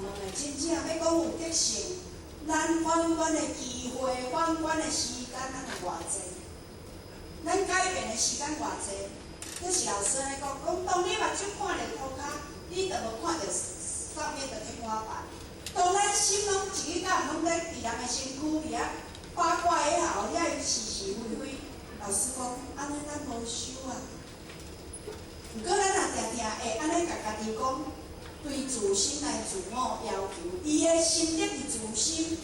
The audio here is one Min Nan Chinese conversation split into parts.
问的，真正欲講有得勝，咱反觀的機會、反觀的時間，咱有偌濟？咱改變的時間偌濟？就是老師按呢講，講當你目睭看著塗跤，你就無看著上面的天花板。當咱心攏一日到晚攏咧佇人的身軀佇遐八卦也好，遐是是非非。老師講，按呢咱無修啊。毋過咱若定定會按呢共家己講，對自心來自我要求，伊的心得佇自心，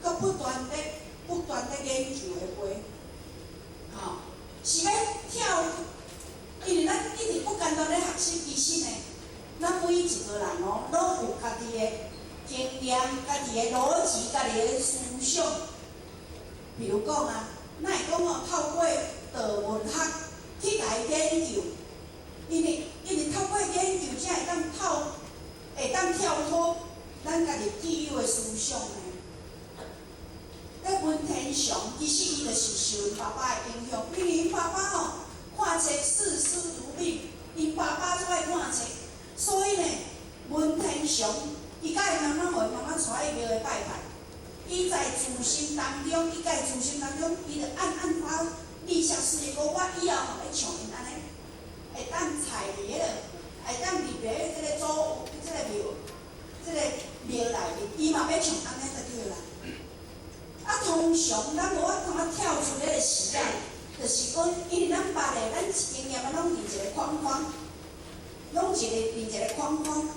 閣不斷咧不斷咧研究的話，吼，是欲跳，因為咱一直不間斷咧學習，其實呢，咱每一個人哦，攏有家己的經驗、家己的邏輯、家己的思想。比如講啊，咱會講哦，透過道文學去共伊研究，因為透過研究，才會當跳脫咱家己既有的思想呢。咧文天祥其實伊就是受𪜶爸爸的影響，因為𪜶爸爸吼看冊視書如命，𪜶爸爸足愛看冊，所以呢，文天祥伊佮伊媽媽，予伊媽媽帶去廟會拜拜。伊在自心當中，伊在自心當中，伊就暗暗發立下誓言，講我以後吼欲像𪜶按呢，會當踩佇彼个，會當入咧這個祖這個廟，這個廟內面，伊嘛欲像按呢就對啦。啊，通常咱無法度啊跳出彼個時代，就是講，因為咱捌的，咱經驗啊，攏佇一個框框，攏一個佇一個框框。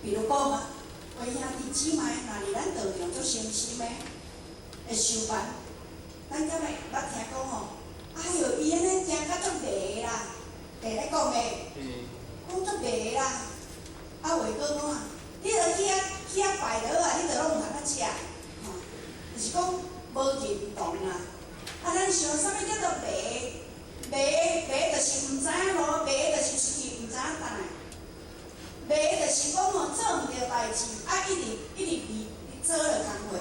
比如講啊，為兄弟姊妹，若佇咱道場足誠心的，會修辦，咱敢會捌聽講吼？哎喲，伊按呢行甲足迷啦，會咧講的，講足迷啦。啊，話閣講啊，你著去遐拜落啊，你著攏毋通啊食，吼，就是講無認同啦。啊，咱想啥物叫做迷？迷迷就是毋知影路，迷就是出去毋知影轉來。迷就是講吼做毋著代誌，啊一直一直佇做落工課。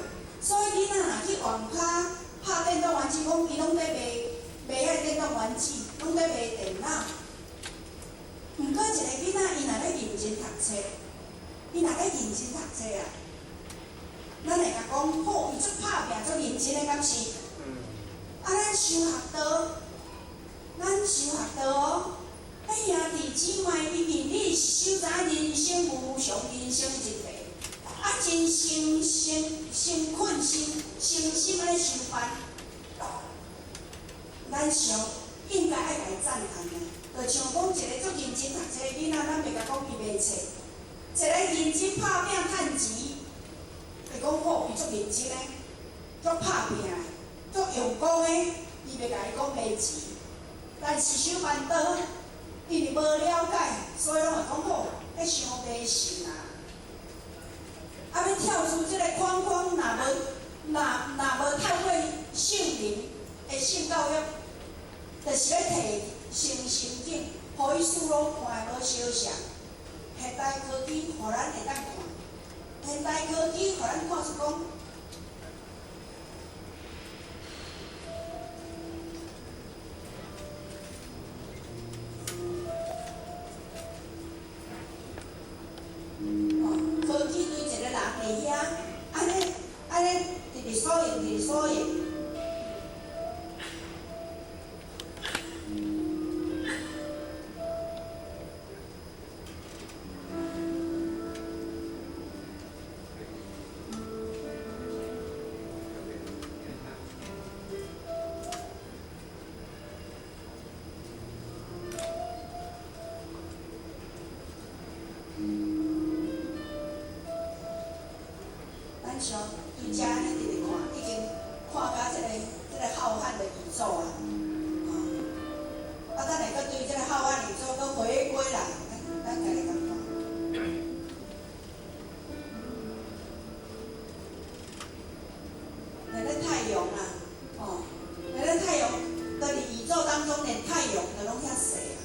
所以囡仔若去網咖拍電動玩具，講伊攏咧賣賣彼個電動玩具，攏咧賣電腦。毋過一個囡仔，伊若咧認真讀冊，伊若咧認真讀冊啊，咱會共講，好，伊足拍拚，足認真的，敢是？啊，咱修學道，咱修學道哦。彼兄弟姊妹，因為你是修知影人生無常，人生一世，啊，真誠誠誠懇心誠心按呢修辦，咱想應該愛共伊讚嘆的，就像講一個足認真讀冊的囡仔，咱袂共講伊袂冊；一個認真拍拚趁錢，會講好，伊足認真的，足拍拚的，足用功的，伊袂共伊講袂錢。但是修辦道，因為無了解，所以攏會講好，彼傷迷信啊！啊，欲跳出這個框框，若無透過聖靈的聖教育，就是欲提升心境，予伊思路看的無相像。現代科技予咱會當看，現代科技予咱看出講。科技對一個人佇遐，按呢按呢直直使用，直直使用。咱想對遮按呢直直看，已經看甲這個浩瀚的宇宙啊！啊，等下閣對這個浩瀚宇宙閣回歸來，咱家己感覺。連咧太陽啊，哦，連咧太陽，佇宇宙當中，連太陽都攏遐細啊！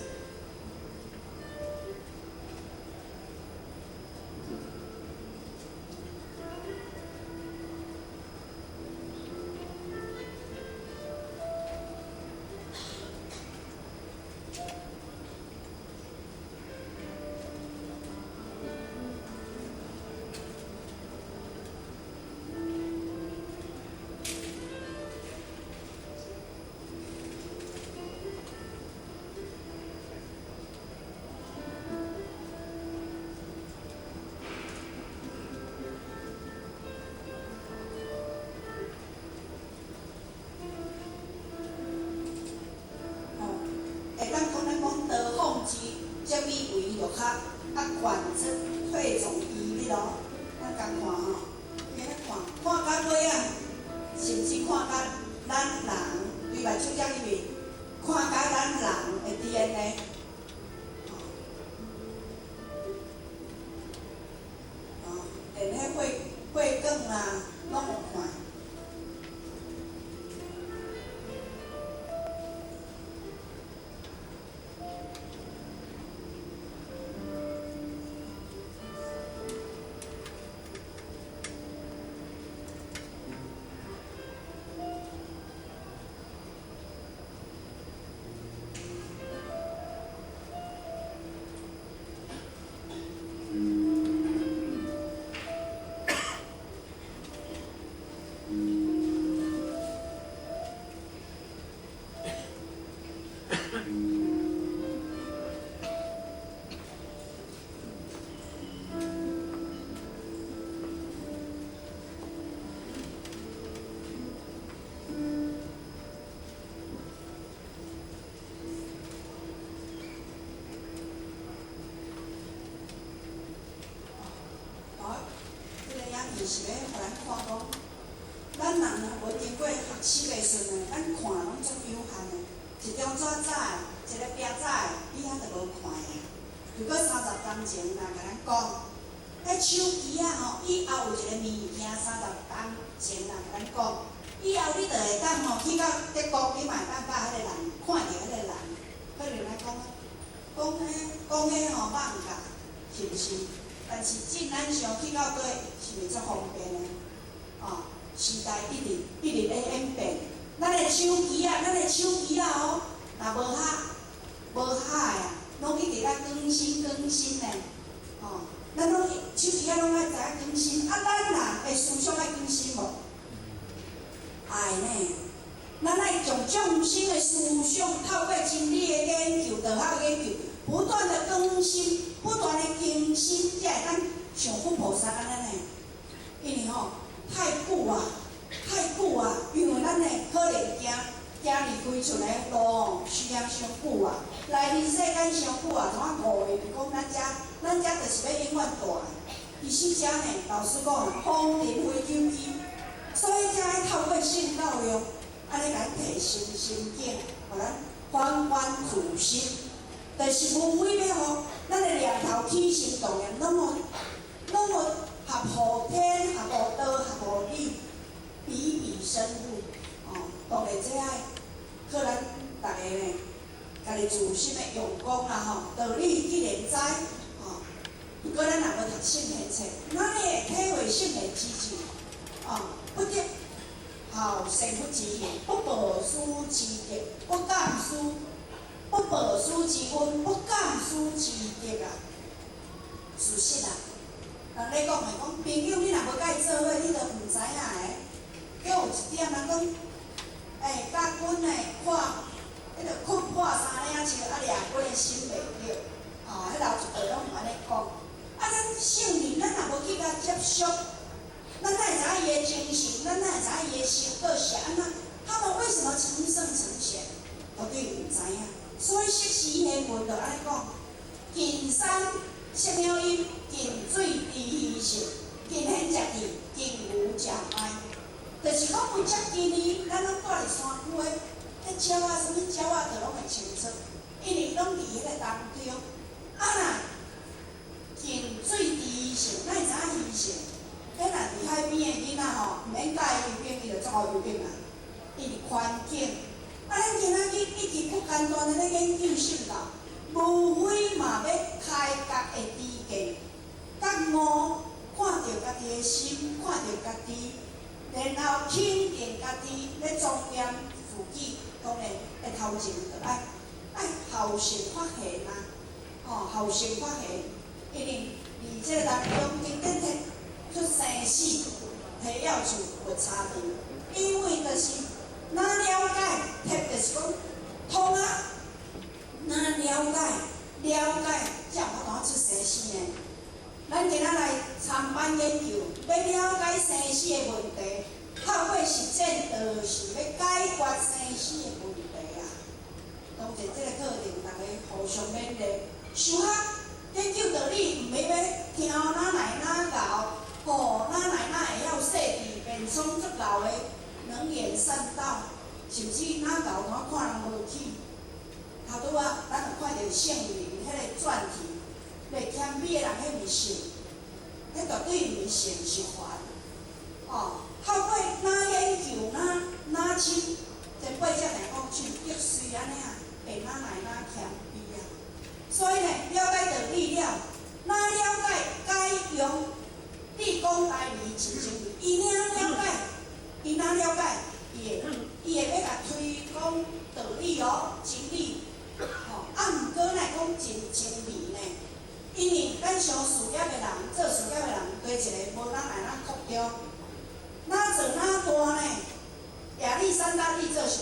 學啊，檢測配種醫你咯，咱共看吼，伊咧看，看到尾仔，甚至看到咱人對目睭遮入去，看到咱人的 DNA。哦，連彼血血管啊，攏有看。哦，這個影片是欲予咱看講，咱人若無經過學習的時陣，咱看攏足有限的。一張紙仔，一个壁紙，你遐就無看啊。如果30冬前若共咱講，彼手機仔吼，以後有一个物件，30冬前若共咱講，以後你就會當吼去到德國，你嘛會當佮彼個人看著彼個人，可能來講，講彼講彼吼放假，是毋是？但是進咱想去到佗，是毋是足方便的？哦，時代一直一直咧演變，咱的手機仔，咱的手機仔哦，若無較無較的啊，攏一直咧更新更新的，哦，咱攏手機仔攏愛知影更新，啊，咱人的思想愛更新無？愛呢，咱愛將眾生的思想透過真理的研究、道學研究，不斷的更新，不斷的更新，才會當像佛菩薩按呢呢。因為吼太久啊，太久啊，因為咱的可能行行離開出來路吼，時間傷久啊，來人世間傷久啊，怎啊誤會講咱遮，咱遮就是欲永遠蹛的。其實遮呢，老實講，風塵飛九機，所以才愛透過聖教育，按呢共咱提升心境，予咱反觀自心，就是無非欲予咱的念頭起心動念，攏予合乎天、合乎道、合乎理，比比深入，哦，當然這愛靠咱逐个呢，家己自心的用功啦吼，道理既然知，吼，毋過咱若無讀聖賢冊，哪裡會體會聖賢之智？哦，不得孝順佛之行，不報師之德，不感師，不報師之恩，不感師之德啊！事實啊，人咧講的講，朋友你若無佮伊做伙，你就毋知影的。閣有一點人講，欸，佮阮的看，彼个困破衫領笑，啊掠阮的心袂著，哦，彼老一輩攏有按呢講。啊，咱聖人，咱若無去共接觸，咱哪會知影伊的精神？咱哪會知影伊的修道是按怎？他們為什麼成聖成賢？絕對毋知影。所以釋氏賢文就按呢講：近山識鳥音，近水知魚性，近賢食魚，近牛食麥。就是講有接近伊，咱攏蹛佇山區的，彼鳥仔啥物鳥仔就攏會清楚，因為攏佇彼个當中。啊若近水知魚性，咱會知影魚性。彼若佇海邊的囡仔吼，毋免教伊游泳，伊就足會游泳啊。因為環境。啊，咱今仔日一直不間斷的咧研究聖教，無非嘛欲開覺的知見，覺悟，看著家己的心，看著家己，然後肯定家己，欲莊嚴自己，當然的頭前就愛愛孝順法賢啊，吼，孝順法賢，因為佇這个當中，經典提出生死提要處有差別，因為就是若了解，特就是講通啊，若了解了解，才有法度出生死呢。咱今仔來參班研究，欲了解生死的問題，透過實踐，就是欲解決生死的問題啊。當然，這個課程，逐家互相勉勵，修學研究。聰足𠢕的，能言善道，甚至若𠢕怎看人無起。頭拄仔咱有看著聖人彼个傳記，袂謙卑的人，彼毋是聖，彼絕對毋是聖，是凡。哦，透過若研究，若若深，前輩才來講像玉穗按呢啊，會若來若謙卑啊。所以呢，了解道理了，若了解改用你講台語真正，伊爾了解，伊若了解，伊會欲共推廣道理哦，真理，吼。啊，毋過若講真精微呢，因為咱上事業的人，做事業的人，對一个無咱來咱擴張，若做若大呢？亞歷山大伊做是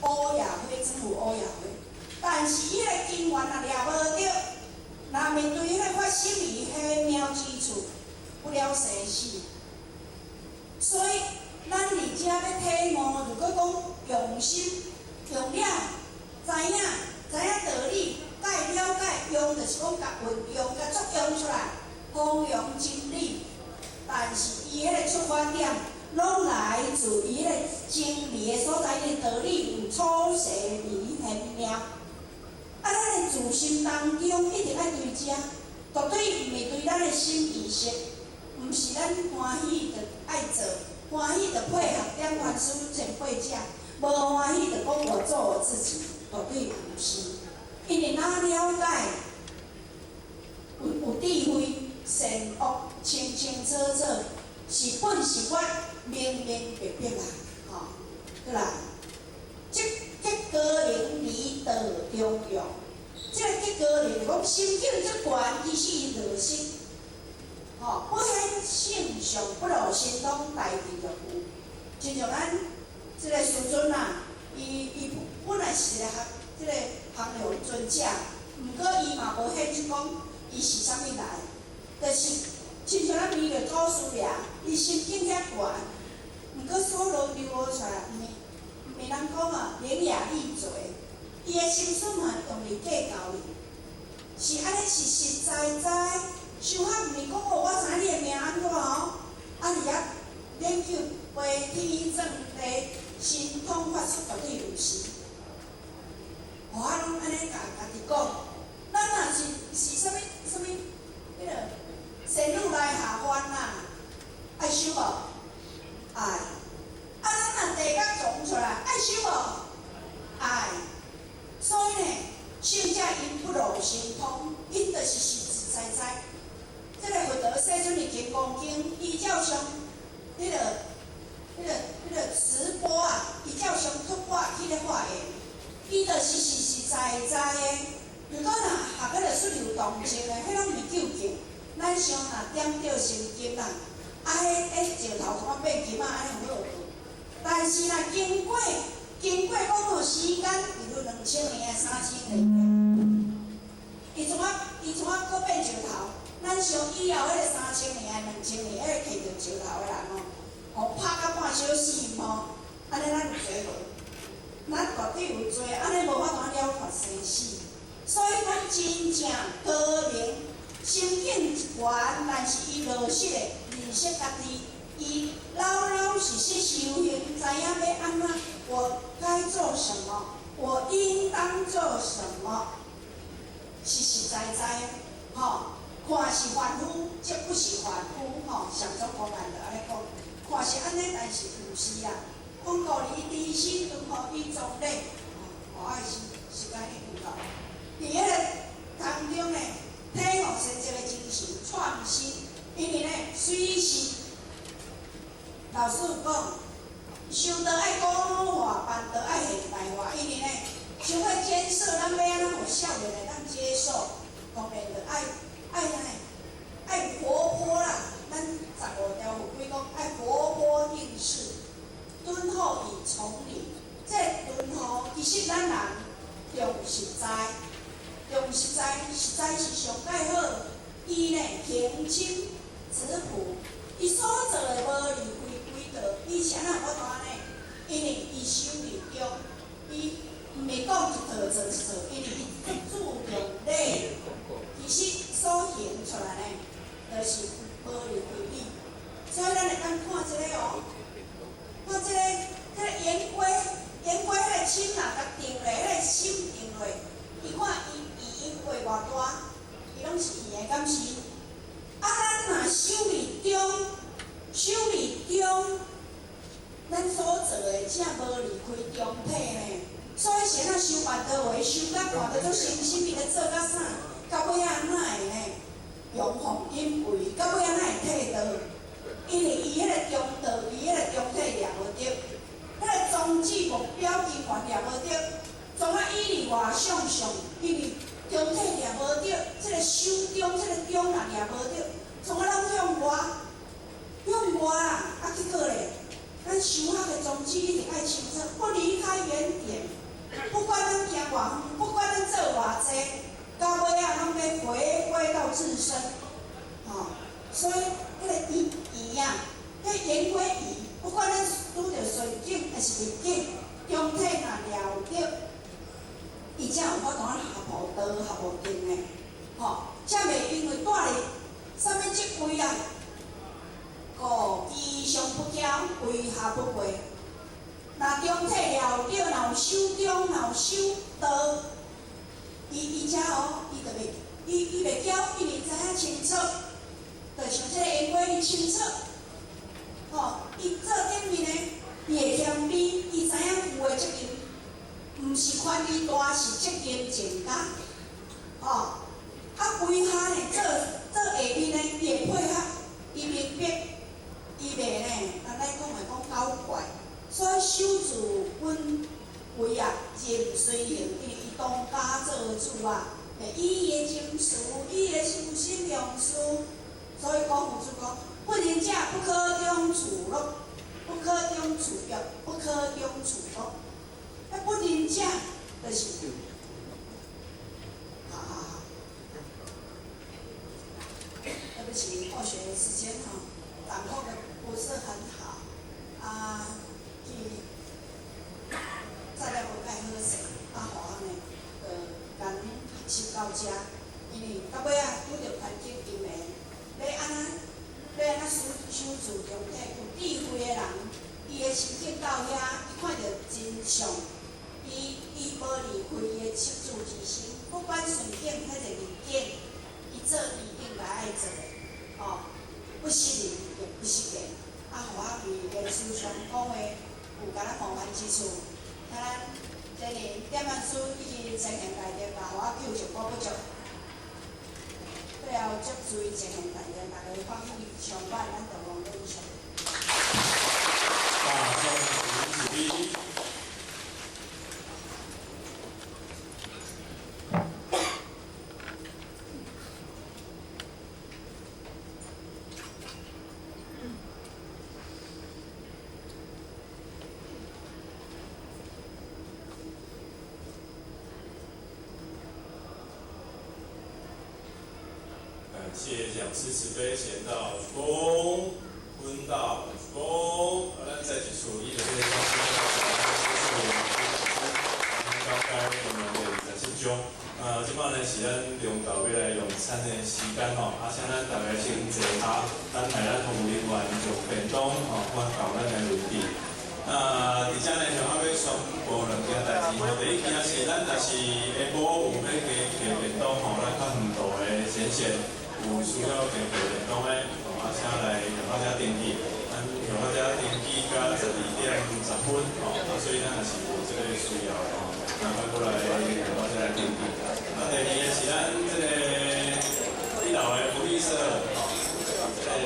烏亞輝，征服烏亞輝，但是彼個根源若掠無著，若面對彼個發心於玄妙之處，不了生死。所以，咱佇遮欲體悟，如果講用心用了，知影知影道理，佮了解，用就是講共運用，共作用出來，弘揚真理。但是伊彼個出發點，攏來自伊彼個真理的所在，伊的道理有粗細微玄妙。啊，咱的自心當中一定愛對遮，絕對毋是對咱的心意識，毋是咱歡喜就愛做，歡喜就配合點傳師前輩者，無歡喜就講我做我自己，絕對毋是。因為若了解，有智慧，善惡清清楚楚，是本是法，明明白白啊，吼，過來，這極高明離道中用，這个極高明講心境足懸，其實伊落實，吼，不顯性相，不露神通，代誌就有。親像咱這个師尊啊，伊本來是一个學這个行龍尊者，毋過伊嘛無顯出講伊是啥物來，就是親像咱彌勒祖師爾，伊心境遐懸，毋過所羅流出來，毋是人講啊，伶牙俐嘴，伊的心思嘛用佇計較裡，是按呢實實在在，修學毋是講哦，我知你的名按怎哦，啊佇遐研究飛天藏地神通法術絕對毋是。我攏按呢共家己講，咱若是啥物啥物，彼个仙女來下凡啊，愛修無？愛。啊，咱若地角撞出來，愛修無？愛。所以呢，聖者𪜶不露神通，𪜶就是實實在在。這个佛陀世尊佇《金剛經》，伊照常彼个慈波啊，伊照常突破去咧發言，伊就是實實在在的。如果若學彼个出流動靜的，彼攏毋是究竟。咱想若點著心經啦，啊，彼石頭怎啊變金啊，按呢有好無？但是若經過講吼時間，比如2000年、3000年，伊怎啊閣變石頭？咱想以後彼个3000年、2000年，彼个揢著石頭的人吼，哦，拍到半小死吼，按呢咱有罪無？咱絕對有罪，按呢無法度了脫生死。所以講真正高明，心境懸，但是伊落實的認識家己，伊老老實實修行，知影欲按怎，我該做什麼，我應當做什麼，實實在在，吼，看是凡夫，則不是凡夫，吼，上祖公案就按呢講，看是按呢，但是毋是啊。講道理離心頓悟以藏禮，吼，愛時時間已經到。佇彼个當中呢，體悟善這個精神創新，因為呢，隨時老師有講，修道愛古老化，辦道愛現代化，因為呢，想欲建設，咱欲按怎予少年會當接受，當然就愛按呢，愛活潑啦。咱15條法規講愛活潑應事，敦厚以從理。這個敦厚其實咱人重實在，重實在，實在是上蓋好。伊呢平清質樸，伊所做的無離開規道，伊是按怎有法度按呢？因為伊修佇中，伊毋是講一套做一套，因為伊注重禮，其實所行出來呢，就是無離開理。所以咱會當看這个哦，忍位，到尾仔哪會退道？因為伊彼个中道，伊彼个中體掠無著，彼个宗旨目標伊還掠無著，總啊以內外相向，因為中體掠無著，這个守中，這个中若掠無著，創啊攏向外，向外啊！啊結果咧，咱修學的宗旨一定愛清楚，不離開原點。不管咱行偌遠，不管咱做偌濟，到尾仔攏欲回歸到自身，吼。所以，彼个圓圓啊，彼言歸圓，不管咱拄著順境抑是逆境，中體若掠有著，伊才有法度合乎道、合乎定的，吼，才袂因為蹛佇啥物職位啊，故其上不驕，為下不貴。若中體掠有著，若有守中，若有守道，伊伊才哦，伊就袂，伊伊袂驕，因為知影清楚，就像這個言歸伊清楚，吼，伊做頂面的，伊會謙卑，伊知影負的責任，毋是權力大，是責任增加，吼，啊，為下呢做做下面的，伊會配合，伊明白，伊袂呢，咱來講會講搞怪。所以守住本位啊，真隨行，因為伊當家做主啊，伊的情緒，伊的事實量事，所以講佛祖講，不仁者不可中處樂，不可中處欲，不可中處樂。啊，不仁者就是，好好好，對不起，化學時間吼，掌控得不是很好，啊。去再來無介好勢，啊，予阮呢，就共學習到遮，因為到尾仔拄著環境因緣，欲按怎欲按怎守守住中體，有智慧的人，伊的心境到遐，伊看著真相，伊伊無離開伊的七住之心，不管順境抑是逆境，伊做伊應該愛做的，吼，不失人也不失言，啊，予我佇言辭上講話有共咱冒犯之處，請咱這年點萬師以及前賢大德，嘛予我救濟補不足。最後祝諸位前賢大德，大家法喜充滿，咱就望恁上。大眾慈悲。感謝講師慈悲賢道主公，坤道主公，咱再一次以這個方式來感謝我們的27章。這擺呢是咱中晝欲來用餐的時間吼，啊，請咱大家先坐下，等待咱服務人員將便當吼搬到咱的位置。那佇遮呢，向我欲宣布兩件代誌吼。第一件是咱若是下晡有欲加提便當吼，咱較遠途的前線有需要加提便當的，吼，啊，請來向我遮登記。咱向我遮登記到12點10分，吼，啊，所以咱若是有這個需要的吼，那快過來向我遮來登記。啊，第二个是咱這個一樓的福利社，吼，這個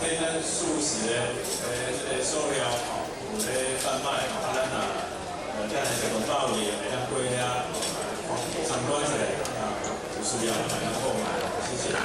天然素食的這個素料，吼，有咧販賣，吼，啊，咱若等下食完飽去，會當過遐參觀一下，啊，有需要會當購買，謝謝。